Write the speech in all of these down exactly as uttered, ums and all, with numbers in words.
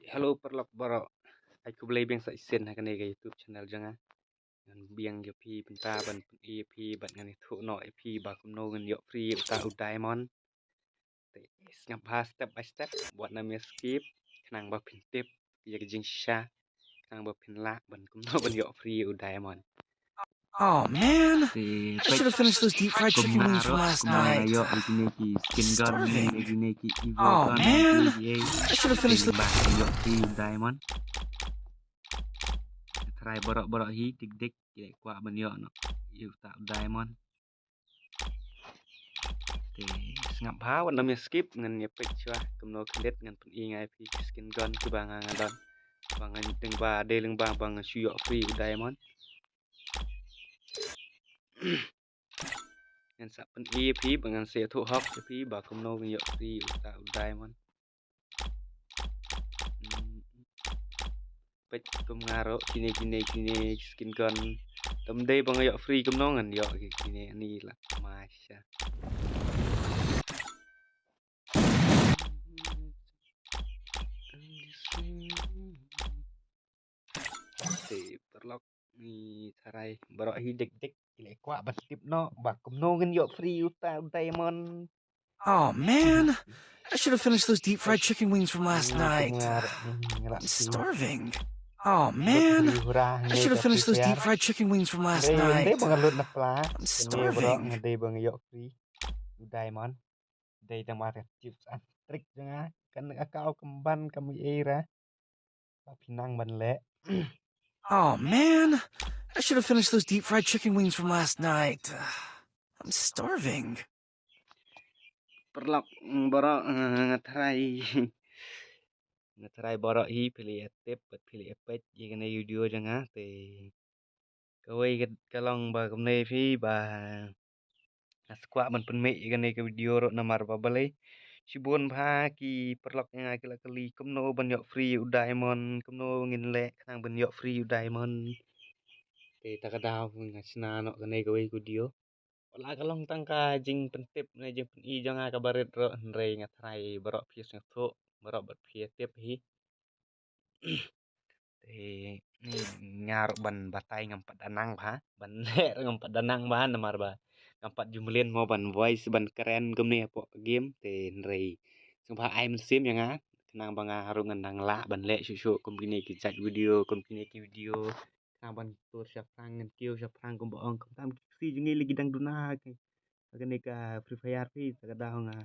Hello paralok baroh. Ai khublei biang sa shisien ha kane ka YouTube channel jong nga. Ngan biang ïa phi bynta ban pyni ïa phi bad ngan ïathuh noh ïa phi ba kumno ngin ïoh free uta u diamond. Te sngap bha step by step, wat nym ïa skip, khnang ba phin tip ïa ka jingshisha, khnang ba phin lah ban kumno ban ïoh free u diamond. Oh man, I should have finished those deep fried chicken wings from last night. Ïoh ïa kine ki skin gun, ïa kine ki Evo gun, ïa kine ki, I should have finished those. Ba ïoh ki diamond. Try baroh baroh hi dik dik, ki kwah ban ïoh noh ïa uta u diamond. Te sngap bha, wat nym ïa skip, ngan ïa peit shuwa kumno khyndiat, ngan pyni nga ïa phi ki skin gun kiba nga nga don. Ba nga dang ba dei lyngba ba nga shu ïoh free u diamond. Ngan sa pyni ïa phi, ba ngan sa ïathuh hok ïa phi ba kumno ngin ïoh free uta u diamond. Hmm. Peit kum nga ruh kine kine kine skin gun. Tam dei ba nga ïoh free kumno ngan ïoh ki kine ni la masha. Te paralok, ngi tharai baroh hi dik dik, ki la kwah ban tip noh ba kumno ngin ïoh free uta u diamond. Oh man, I should have finished those deep fried chicken wings from last night. I'm starving. Oh man, I should have finished those deep fried chicken wings from last night. I'm starving. Nga dei ba nga ïoh free u diamond. Dei da mar ka tips and trick jong nga. Kan ka ka kam ban kam ei ra. Ba phi nang ban leh. Oh man, I should have finished those deep fried chicken wings from last night. I'm starving. Paralok, mm, baroh, eh, nga tharai. Nga tharai baroh hi phi la ïa tip bad phi la ïa peit ïa kane ka video jong nga te. Kawei ka, ka long ba kumne phi ba nga sa kwah ban pynmih ïa kane ka video ruh namar ba balei shibun bha ki paralok ïa nga ki la kylli kumno ban ïoh free u diamond, kumno ngin leh khnang ban ïoh free u diamond. Te ta ka daw nga shna noh kane kawei ka video. Wat la ka long tang ka jingpyntip ne jingpyni jong nga kaba rit ruh hynrei nga tharai baroh phi sngewthuh, baroh bad phi tip hi. Te ni nga ruh ban batai ngam pat da nang bha, ban leh ruh ngam pat da nang bha namar ba ngam pat ju mlien mo ban voice ban kren kumne hapoh game te hynrei sngewbha ai mynsiem ïa nga khnang ba nga ruh ngan dang lah ban leh shuh shuh kum kine ki jait video, kum kine ki video khnang ban tur shaphrang ngan kiew shaphrang kumba ong khamtam ki ksi jong ngi la ki dang duna ha kane ka Free Fire phi ta ka daw nga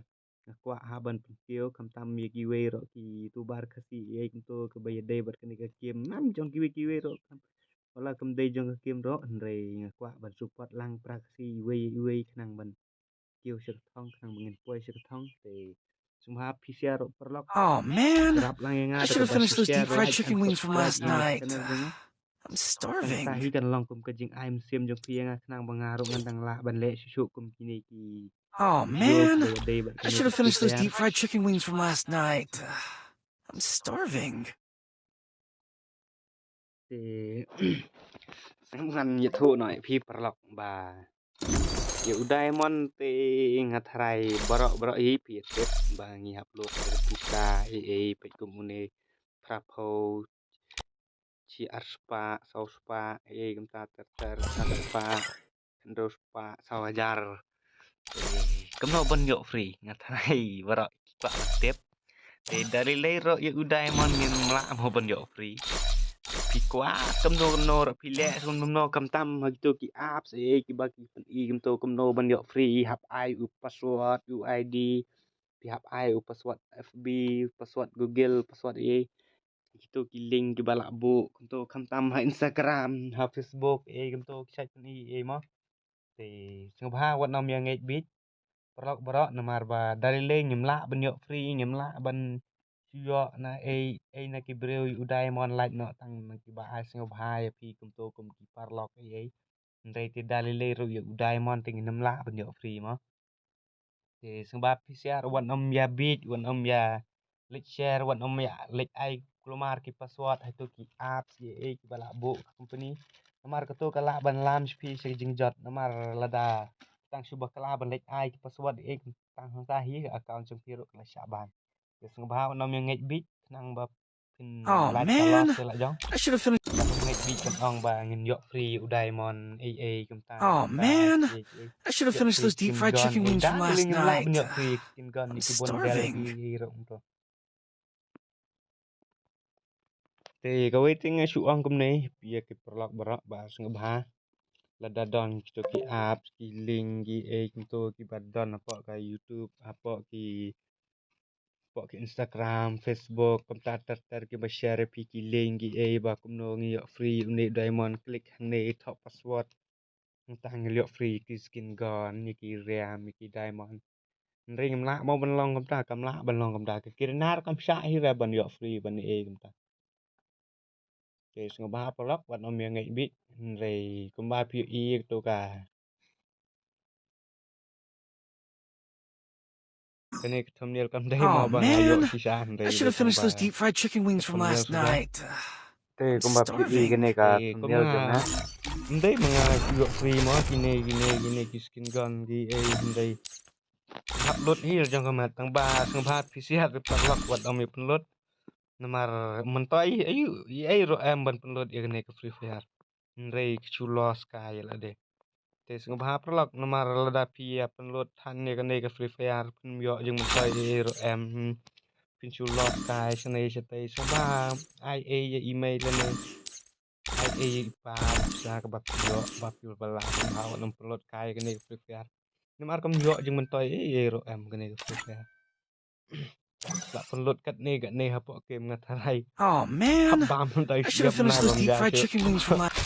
nga kwah ha ban pynkiew khamtam ïa kiwei ruh ki YouTuber Khasi ei kumto kaba ïadei bad kane ka game nam jong kiwei kiwei ruh kam wala kam dei jong ka game ruh hynrei nga kwah ban support lang para Khasi iwei iwei khnang ban kiew sha ka thong khnang ba ngin poi sha ka thong te sngewbha phi share ruh paralok. Oh man, I should have finished those deep fried chicken wings from last night. I'm starving. Hi kan long kum ka jingai mynsiem jong phi ïa nga khnang ba nga ruh ngan dang lah ban leh shuh shuh kum kine ki. Oh man, I should have finished those deep fried chicken wings from last night. I'm starving. Te ngan ïathuh noh ïa phi paralok ba ïa u diamond te nga tharai baroh baroh hi phi tip ba ngi hap lok pisa ei ei peit kum une phra phew shi ar spah saw spah ei kumta ter ter ter spah hynriew spah saw hajar. Kumno ban ïoh free nga tharai baroh ki kwah ban tip. Te da lei lei ruh ïa u diamond ngim lah mo ban ïoh free. Phi kwah kumno kumno ruh phi leh kumno kumno khamtam ha kito ki apps ei kiba ki pyni kumto kumno ban ïoh free hap ai u password u I D phi hap ai u password F B, password Google, password ei. Kito ki link kiba lah buh kumto khamtam ha Instagram, ha Facebook, ei kumto ki site pyni ei mo. Te sngewbha wat nym ïa ngeit bit. Paralok baroh namar ba da lei lei ngim lah ban ïoh free, ngim lah ban shu ïoh na ei ei na ki briew ïa u diamond lait noh tang na kiba ai sngewbha ïa phi kumto kum ki paralok ei ei. Hynrei te da lei lei ruh ïa u diamond te ngim lah ban ïoh free mo. Te sngewbha phi share wat nym ïa bit, wat nym ïa leit share, wat nym ïa leit ai kulmar ki password ha kito ki apps ïa ei kiba lah buh ka company. Namar kato ka lah ban lam sha phi sha ka jingjot namar lada tang shu ba ka lah ban leit ai ki password ïa ei tang hangta hi ka account jong phi ruh ka la shah ban. Te sngewbha wat nym ïa ngeit bit khnang ba Oh man, I should have finished. Ngeit bit ban ong ba ngin ïoh free u diamond ei ei kumta. Oh man, I should have finished those deep fried chicken wings from last night. I'm starving. Te kawei te nga shu ong kumne ïa ki paralok baroh ba sngewbha. Lada don kito ki app, ki link, ki ei kumto kiba don hapoh ka YouTube, hapoh ki, hapoh ki Instagram, Facebook, kumta ter ter kiba share ïa phi ki link, ki ei ba kumno ngi ïoh free une diamond, click hangne, thoh password. Nangta ngi ïoh free ki skin gun, ïa ki ram, ïa ki diamond. Hynrei ngam lah mo ban long kumta, kam lah ban long kumta. Ka kirinar kam shah hi re ban ïoh free ban ei kumta. Te sngewbha paralok wat nym ïa ngeit bit. Hynrei kumba phi ïohi to ka, kane ka thumbnail kam dei mo ba nga ïoh shisha, hynrei I should have finished those deep fried chicken wings from last night. Te kumba phi ïohi kane ka thumbnail jong nga, ym dei ma nga ïoh free mo kine kine kine ki skin gun ki ei, hynrei hap lut hi jong ka mat tang ba sngewbha phi siat ri paralok wat nym ïa pynlut. Namar myntoi aïu ei ruh em ban pynlut ïa kane ka Free Fire. Hynrei ki shu loss kai ïa lade. Te sngewbha paralok namar lada phi ïa pynlut than ïa kane ka Free Fire phin ïoh jingmyntoi ei ruh em. Phin shu loss kai shane shatei, sngewbha ai ei ïa i mei lane ai ei ïa i pa, sa kaba phi ïoh ba phi ba la sngewbha wat nym pynlut kai ïa kane ka Free Fire. Namar kam ïoh jingmyntoi ei ei ruh em kane ka Free Fire. La pynlut katne katne hapoh kem nga tharai. Oh man, I should have finished those deep fried chicken wings from last.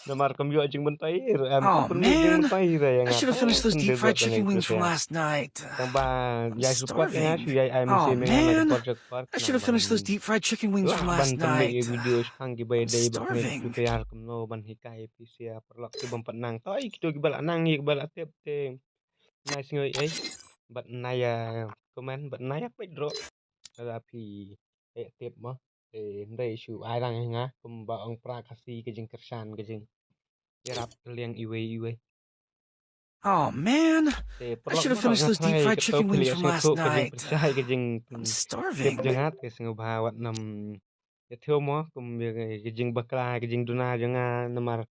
Namar kam ïoh jingmyntoi ei ruh em. Oh man, I should have finished those deep fried chicken wings from last night. Tang ba ïa support nga shu ïa ai mynsiem nga na ka por jong ka por. I should have finished those deep fried chicken wings from last night. Video shipang kiba ïadei bad kane ka Free Fire kumno ban hikai phi sha paralok kiba ym pat nang. Toi kito kiba la nang ïa kiba la tip te nai sngew ei bad nai ïa comment bad nai ïa peit ruh. Lada phi eh tip mo. Te hynrei shu ai lang ïa nga kumba ong pra Khasi ka jingkyrshan ka jingïarap ka liang iwei iwei. Oh man, I should have finished those deep fried chicken wings from last night. I'm starving. Jong nga te sngewbha wat nym ïathuh mo kum ïa ka jingbakla ka jingduna jong nga namar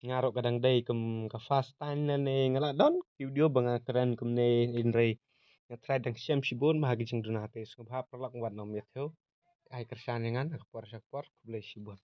nga ruh ka dang dei kum ka first time lane nga la don ki video ba nga kren kumne, hynrei nga tharai dang shem shibun bha ka jingduna, te sngewbha paralok wat nym ïathuh. Ai kyrshan ïa nga na ka por sha ka por, khublei shibun.